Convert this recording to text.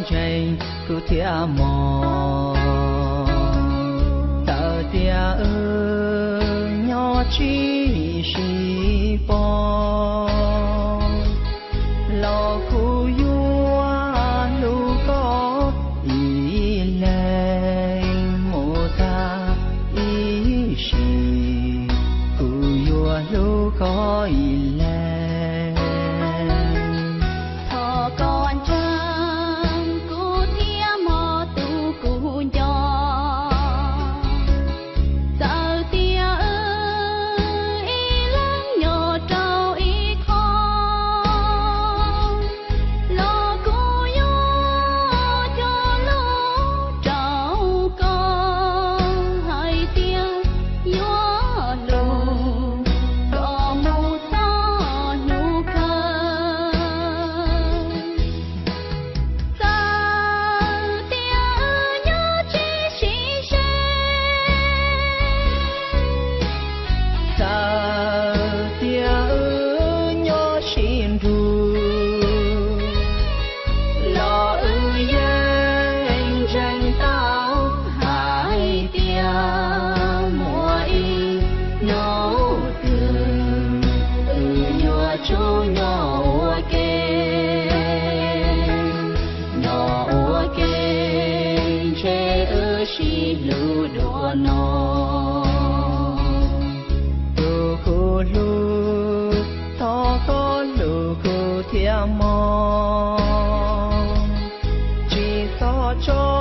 ntseeg kuv thiaj mog. Txawm tias wb nyob tsis sib pom, los kuv yuav hlub koj ib leeg mus tag ib sim, kuv yuav hlub koj ib leeg. Thov koj ntseeg kuv thiab mog tus kuv nco. Txawm tias wb ib leeg nyob rau ib qho, los kuv yuav cog lus rau koj hais tias yuav hlub koj mus txog hnub kawg. Txawm tias wb nyob tsis sib ze, txawm tias wb nyob sib nrug, los wb yeej ntseeg tau hais tias muaj ib hnub twg wb yuav tsum nyob ua ke, nyob ua ke ntshe wb sib hlub dua no. Tus kuv hlub, thov koj hlub kuv thiab mog, tsis txhob tso